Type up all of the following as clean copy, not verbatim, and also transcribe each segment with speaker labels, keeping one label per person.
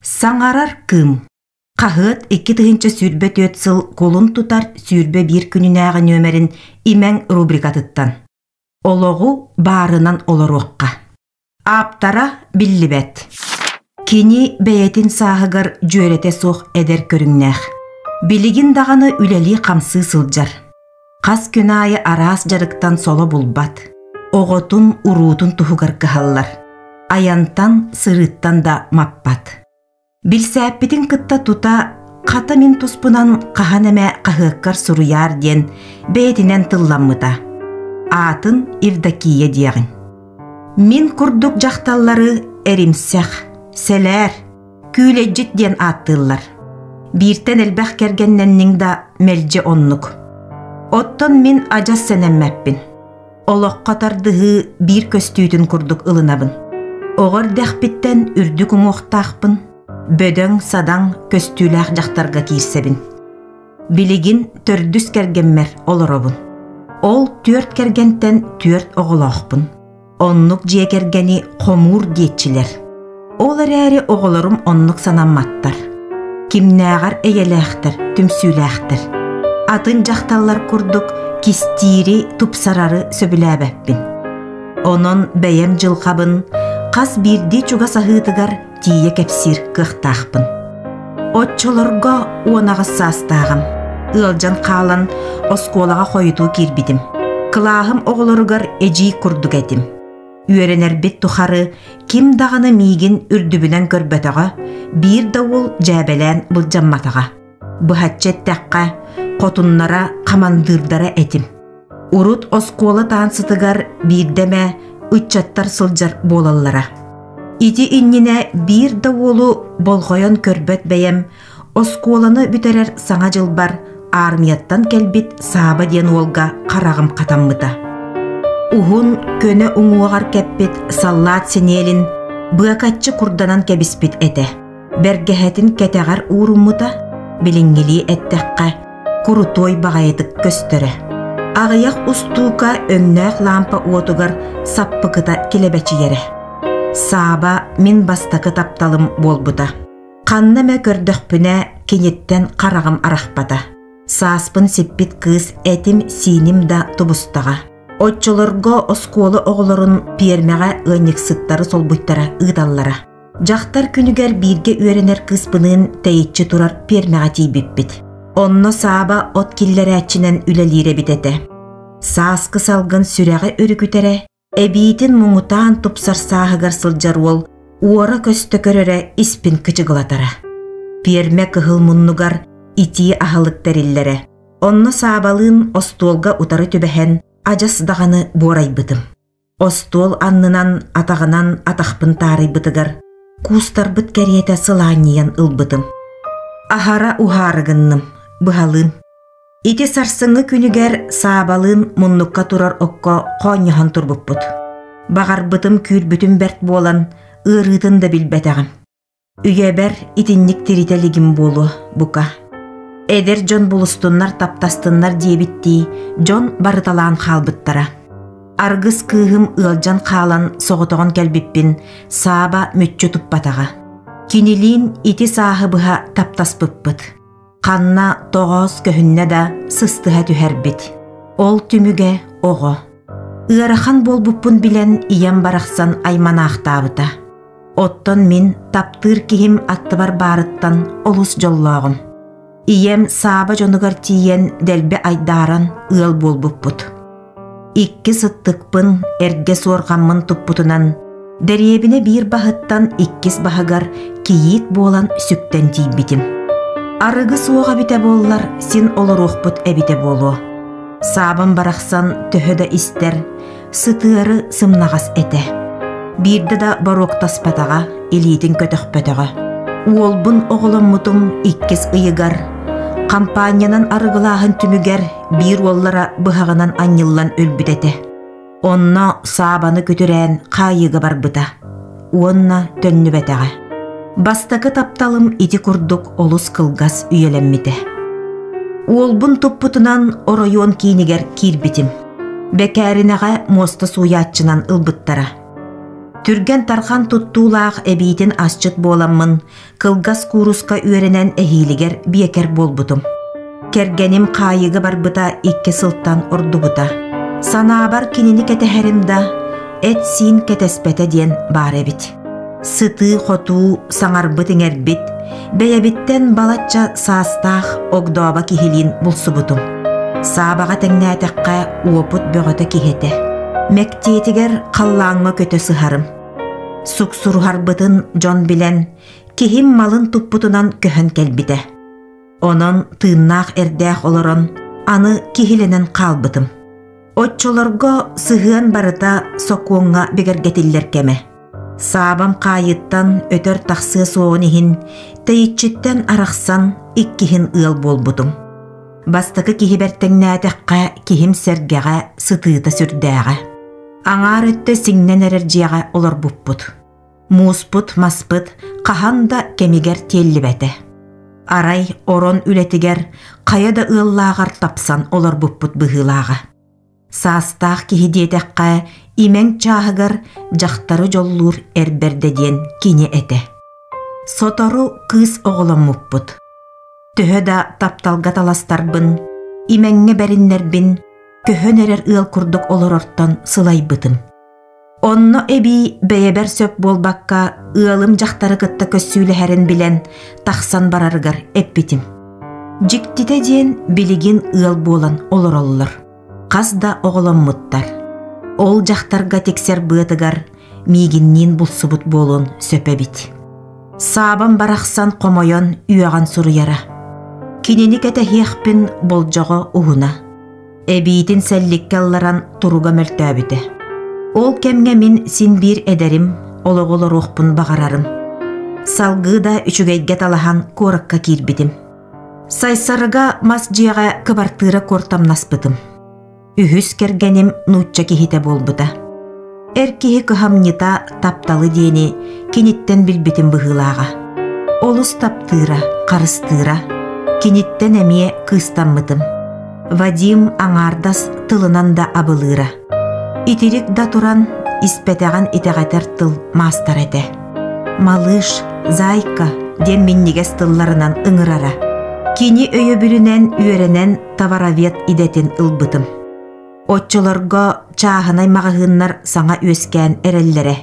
Speaker 1: Саҥарар кыым. Хаһыат 2024 сыл кулун тутар 21 күнүнээҕи нүөмэрин Имэҥ рубрикатыттан. Олоҕу баарынан олоруохха. Ааптара биллибэт. Кини бэйэтин сааһыгар дьүөрэтэ суох эдэр көрүҥнээх. Билигин даҕаны үлэлии-хамсыы сылдьар. Хас күн аайы араас дьарыктан соло булбат. Оҕотун, уруутун туһугар кыһаллар. Айантан, сырыыттан да маппат. Билсээппитин кытта тута хата мин туспунан хаһан эмэ хаһыаккар суруйаар диэн бэйэтинэн тылламмыта. Аатын Евдокия диэҕин. Мин курдук дьахталлары эримсэх, сэлээр, күүлэйдьит диэн ааттыыллар. Бииртэн элбэх кэргэннэнниҥ да мэлдьи оннук. Оттон мин адьас сэнэммэппин. Олоххо тардыһыы биир көстүүтүн курдук ылынабын. Оҕо эрдэхпиттэн үрдүк уҥуохтаахпын, бөдөҥ-садаҥ көстүүлээх дьахтарга киирсэбин. Билигин төрдүс кэргэммэр олоробун. Ол түөрт кэргэнтэн түөрт оҕолоохпун. Оннук дьиэ кэргэни хомуур диэччилэр. Ол эрээри оҕолорум оннук санамматтар. Кимнээҕэр эйэлээхтэр, түмсүүлээхтэр. Атын дьахталлар курдук кистиири, тупсарары сөбүлээбэппин. Онон бэйэм дьылҕабын хас биирдии чугас аһыытыгар тиийэ кэпсиир кыахтаахпын. Оччолорго 18 саастааҕым. Ыалдьан хаалан оскуолаҕа хойутуу киирбитим. Кылааһым оҕолоругар эдьиий курдук этим. Үөрэнэрбит тухары ким даҕаны миигин үрдүбүнэн көрбөтөҕө, биир да уол дьээбэлээн былдьамматаҕа. Быһаччы эттэххэ, хотуннара, хамандыырдара этим. Урут оскуола таансытыгар биирдэ эмэ ыччаттар сылдьар буолаллара. Ити иннинэ биир да уолу болҕойон көрбөт бэйэм оскуоланы бүтэрэр саҥа дьылбар аармыйаттан кэлбит Сааба диэн уолга хараҕым хатаммыта. Уһун, көнө уҥуоҕар кэппит саллаат синиэлин быакаччы курданан кэбиспит этэ. Бэргэһэтин кэтэҕэр ууруммута, билиҥҥилии эттэххэ, курутуой баҕайытык көстөрө. Аҕыйах устуука өҥнөөх лаампа уотугар саппыкыта килэбэчийэрэ. Сааба мин бастакы тапталым буолбута. Ханна эмэ көрдөхпүнэ, киниттэн хараҕым арахпата. Сааспын сиппит кыыс этим-сииним да тубустаҕа. Оччолорго оскуола оҕолорун пиэрмэҕэ ыанньыксыттары солбуйтара ыыталлара. Дьахтар күнүгэр бииргэ үөрэнэр кыыспыныын тэйиччи турар пиэрмэҕэ тиийбиппит. Онно Сааба от киллэрээччинэн үлэлиир эбит этэ. Сааскы салгын сүрэҕи өрүкүтэрэ, эбиитин муҥутаан тупсар сааһыгар сылдьар уол уора-көстө көрөрө испин кычыгылатара. Пиэрмэ кыһыл муннугар итии аһылык тэриллэрэ. Онно Саабалыын остуолга утары түбэһэн адьас даҕаны буорайбытым. Остуол аннынан атаҕынан атахпын таарыйбытыгар куустарбыт кэриэтэ сылаанньыйан ылбытым. Аһара уһаары гынным, быһалыын. Ити сарсыҥҥы күнүгэр Саабалыын муннукка турар окко хоонньоһон турбуппут. Баҕарбытым күүрбүтүм бэрт буолан, ыарыытын да билбэтэҕим. Үйэбэр итинник тиритэ илигим буолуо, бука. Эдэр дьон булустуннар таптастыннар диэбиттии дьон барыталаан хаалбыттара. Аргыс кыыһым ыалдьан хаалан соҕотоҕун кэлбиппин Сааба мүччү туппатаҕа. Кинилиин ити сааһы быһа таптаспыппыт. Ханна тоҕоос көһүннэ да сыстыһа түһэрбит. Ол түмүгэ оҕо. Ыарахан буолбуппун билэн ийэм барахсан айманаахтаабыта. Оттон мин таптыыр киһим аттыбар баарыттан олус дьоллооҕум. Ийэм Сааба дьонугар тиийэн дэлби айдааран ыал буолбуппут. Икки сыттыкпын эргэ суорҕаммын туппутунан дэриэбинэ биир баһыттан иккис баһыгар кийиит буолан сүктэн тиийбитим. Арыгы суох эбитэ буоллар син олоруохпут эбитэ буолуо. Саабам барахсан төһө да истэр, сытыары сымнаҕас этэ. Биирдэ да боруоктаспатаҕа, илиитин көтөхпөтөҕө. Уолбун оҕоломмутум иккис ыйыгар, хампаанньанан арыгылааһын түмүгэр биир уоллара быһаҕынан анньыллан өлбүт этэ. Онно Саабаны күтүрээн хаайыыга барбыта уонна төннүбэтэҕэ. Бастакы тапталым ити курдук олус кылгас үйэлэммитэ. Уолбун туппутунан оройуон киинигэр киирбитим. Бэкээринэҕэ муоста сууйааччынан ылбыттара. Түргэн-тарҕан туттуулаах эбиитин асчыт буоламмын, кылгас кууруска үөрэнэн эһиилигэр биэкэр буолбутум. Кэргэним хаайыыга барбыта икки сылтан ордубута. Санаабар кинини кэтэһэрим да, эт-сиин кэтэспэтэ диэн баар эбит. Сытыы-хотуу, саҥарбыт-иҥэрбит, бэйэбиттэн балачча саастаах огдообо киһилиин булсубутум. Саабаҕа тэҥнээтэххэ уопут бөҕөтө киһи этэ. Мэктиэтигэр халлааҥҥа көтө сыһарым. Суксуруһарбытын дьон билэн, киһим малын туппутунан көһөн кэлбитэ. Онон тыыннаах эрдээх олорон, аны киһилэнэн хаалбытым. Оччолорго сыһыан барыта сокуоҥҥа бигэргэтиллэр кэмэ. Саабам хаайыттан өтөр тахсыа суоҕун иһин, тэйиччиттэн арахсан иккиһин ыал буолбутум. Бастакы киһибэр тэҥнээтэххэ, киһим сэргэҕэ сытыыта сүрдээҕэ. Аҥаар өттө сиҥнэн эрэр дьиэҕэ олорбуппут. Мууспут-маспыт хаһан да кэмигэр тиэллибэтэ. Арай орон үлэтигэр хайа да ыаллааҕар тапсан олорбуппут быһыылааҕа. Саастаах киһи диэтэххэ, имэҥ чааһыгар дьахтары дьоллуур эр бэрдэ диэн кини этэ. Сотору кыыс оҕоломмуппут. Төһө да тапталга таластарбын, имэҥҥэ бэриннэрбин, көһөн эрэр ыал курдук олорортон сылайбытым. Онно эбии бэйэбэр сөп буолбакка ыалым дьахтары кытта көссүүлэһэрин билэн тахсан барарыгар эппитим. Дьиктитэ диэн билигин ыал буолан олороллор. Хас да оҕоломмуттар. Ол дьахтарга тиксэр быатыгар миигинниин булсубут буолуон сөп эбит. Саабам барахсан хомойон үөҕэн суруйара. Кинини кэтэһиэхпин болдьоҕо уһуна. Эбиитин сэлликкэ ылларан туруга мөлтөөбүтэ. Ол кэмҥэ мин син биир эдэрим, олоҕу олоруохпун баҕарарым. Салгыы да үчүгэйгэ талаһан куоракка киирбитим. Сайсарыга мас дьиэҕэ кыбартыыра куортамнаспытым. Үһүс кэргэним нуучча киһитэ буолбута. Эр киһи кыһамньыта тапталы диэни киниттэн билбитим быһыылааҕа. Олус таптыыра, харыстыыра. Киниттэн эмиэ кыыстаммытым. Вадим аҥаардас тылынан да абылыыра. Итирик да туран испэтэҕин итэҕэтэр тыл маастара этэ. «Малыш, зайка» диэн минньигэс тылларынан ыҥырара. Кини өйөбүлүнэн үөрэнэн товаровед идэтин ылбытым. Оччолорго чааһынай маҕаһыыннар саҥа үөскээн эрэллэрэ.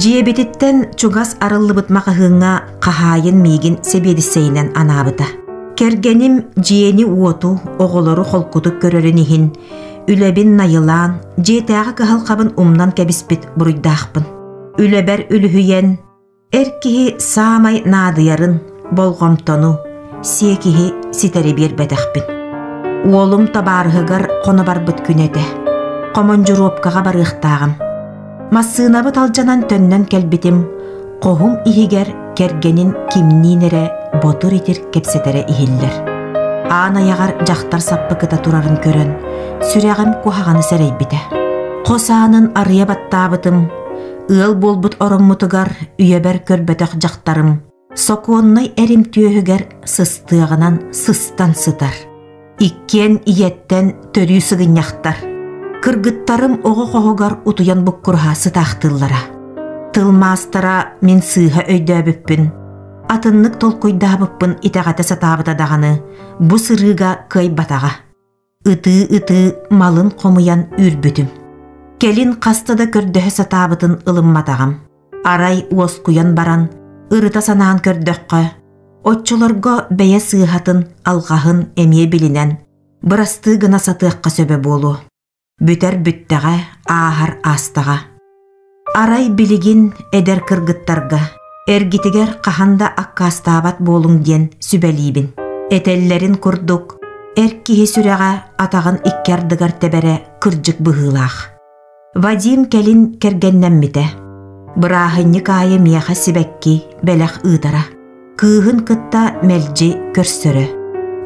Speaker 1: Дьиэбититтэн чугас арыллыбыт маҕаһыыҥҥа хаһаайын миигин сэбиэдиссэйинэн анаабыта. Кэргэним дьиэни-уоту, оҕолору холкутук көрөрүн иһин, үлэбин найылаан, дьиэтээҕи кыһалҕабын умнан кэбиспит буруйдаахпын. Үлэбэр үлүһүйэн, Эр киһи саамай наадыйарын, болҕомтону, сиэкиһи ситэри биэрбэтэхпин. Уолум табаарыһыгар хоно барбыт күнэ этэ. Хомондьуруопкаҕа барыахтааҕым. Массыынабыт алдьанан төннөн кэлбитим, хоһум иһигэр кэргэнин кимниин эрэ ботур-итир кэпсэтэрэ иһиллэр. Аан айаҕар дьахтар саппыкыта турарын көрөн, сүрэҕим куһаҕаны сэрэйбитэ. Хос аанын арыйа баттаабытым, Ыал буолбут ороммутугар үйэбэр көрбөтөх дьахтарым сокуоннай эрим түөһүгэр сыстыаҕынан сыстан сытар. Иккиэн ийэттэн төрүү сыгынньахтар. Кыргыттарым оҕо хоһугар утуйан буккуруһа сытаахтыыллара. Тыл маастара мин сыыһа өйдөөбүппүн, атыннык толкуйдаабыппын итэҕэтэ сатаабыта даҕаны бу сырыыга кыайбатаҕа. Ытыы-ытыы малын хомуйан үүрбүтүм. Кэлин хаста да көрдөһө сатаабытын ылымматаҕым. Арай уоскуйан баран, ырыта санаан көрдөххө, оччолорго бэйэ сыыһатын, алҕаһын эмиэ билинэн, бырастыы гына сатыахха сөбө буолуо. Бүтэр бүттэҕэ, ааһар аастаҕа. Арай билигин эдэр кыргыттарга эргитигэр хаһан да аккаастаабат буолуҥ диэн сүбэлиибин. Этэллэрин курдук, эр киһи сүрэҕэ атаҕын икки ардыгар тэбэрэ кырдьык быһыылаах. Вадим кэлин кэргэннэммитэ. Бырааһынньык аайы миэхэ сибэкки бэлэх ыытара. Кыыһын кытта мэлдьи көрсөрө.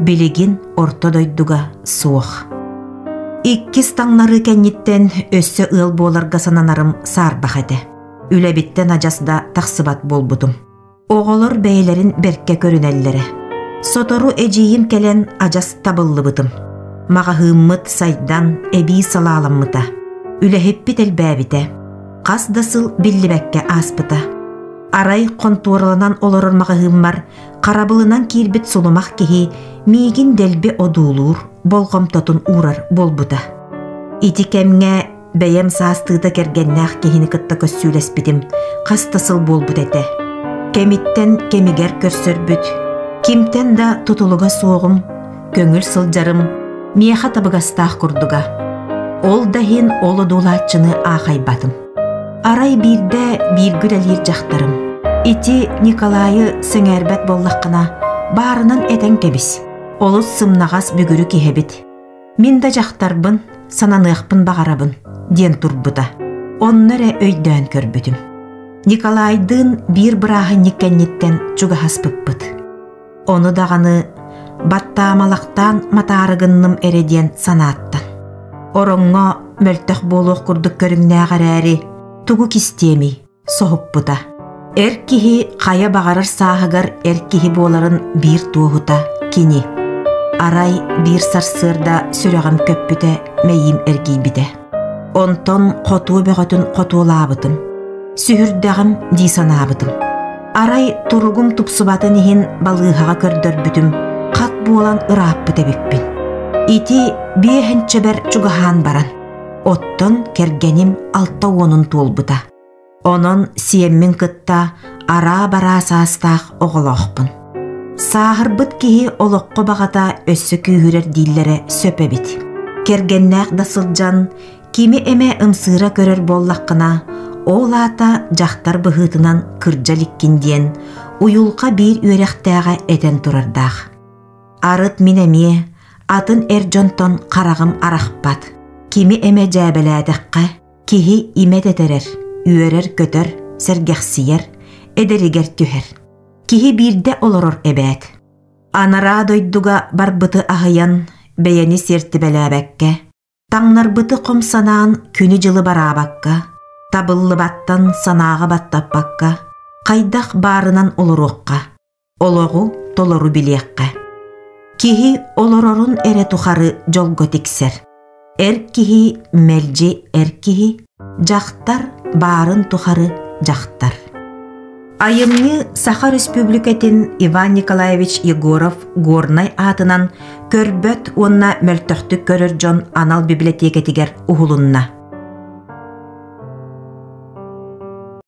Speaker 1: Билигин орто дойдуга суох. Иккис таҥнарыы кэнниттэн өссө ыал буоларга сананарым саарбах этэ. Үлэбиттэн адьас да тахсыбат буолбутум. Оҕолор бэйэлэрин бэркэ көрүнэллэрэ. Сотору эдьиийим кэлэн адьас табыллыбытым. Маҕаһыыммыт сайдан эбии салааламмыта. Үлэһиппит элбээбитэ. Хас да сыл биллибэккэ ааспыта. Арай хонтуораланан олорор маҕаһыыммар харабылынан киирбит сулумах киһи миигин дэлби одуулуур, болҕомтотун уурар буолбута. Ити кэмҥэ бэйэм саастыыта кэргэннээх киһини кытта көссүүлэспитим хас да сыл буолбут этэ. Кэмиттэн кэмигэр көрсөрбүт, кимтэн да тутулуга суоҕум, көҥүл сылдьарым миэхэ табыгастаах курдуга. Ол да иһин ол одуулааччыны аахайбатым. Арай биирдэ бииргэ үлэлиир дьахтарым «Ити Николайы сэҥээрбэт буоллаххына, баарынан этэн кэбис. Олус сымнаҕас бүгүрү киһи эбит. Мин да дьахтарбын, сананыахпын баҕарабын» диэн турбута. Онно эрэ өйдөөн көрбүтүм. Николайдыын биир бырааһынньык кэнниттэн чугаһаспыппыт. Ону даҕаны баттаамалахтаан матаары гынным эрэ диэн санааттан. Ороҥҥо мөлтөх буолуох курдук көрүҥнээх эрээри, тугу кистиэмий, соһуппута. Эр киһи хайа баҕарар сааһыгар эр киһи буоларын биир туоһута кини. Арай биир сарсыарда сүрэҕим көппүтэ, мэйиим эргийбитэ. Онтон хотуо бөҕөтүн хотуолаабытым. Сүһүрдэҕим дии санаабытым. Арай туругум тупсубатын иһин балыыһаҕа көрдөрбүтүм, хат буолан ырааппыт эбиппин. Ити биэһинчэбэр чугаһаан баран, оттон кэргэним 60-ун туолбута. Онон сиэммин кытта араа-бараа саастаах оҕолоохпун. Сааһырбыт киһи олоххо баҕата өссө күүһүрэр дииллэрэ сөп эбит. Кэргэннээх да сылдьан, кими эмэ ымсыыра көрөр буоллаххына, ол аата дьахтар быһыытынан кырдьа иликкин диэн уйулҕа биир үөрэхтээҕэ этэн турардаах. Арыт мин эмиэ атын эр дьонтон хараҕым арахпат. Кими эмэ дьээбэлээтэххэ, Киһи имэ тэтэрэр, үөрэр-көтөр, сэргэхсийэр, эдэригэр түһэр. Киһи биирдэ олорор эбээт. Анараа дойдуга барбыты аһыйан, бэйэни сиэртибэлээбэккэ, таҥнарбыты хом санаан күнү-дьылы бараабакка, табыллыбаттан санааҕа баттаппакка, хайдах баарынан олоруохха, Олоҕу толору билиэххэ. Киһи олорорун эрэ тухары дьолго тиксэр. Эр киһи мэлдьи эр киһи, дьахтар баарын тухары дьахтар. Айымньы Саха Республикатын Иван Николаевич Егоров Горнай аатынан көрбөт уонна мөлтөхтүк көрөр дьон анал библиотекатыгар уһулунна.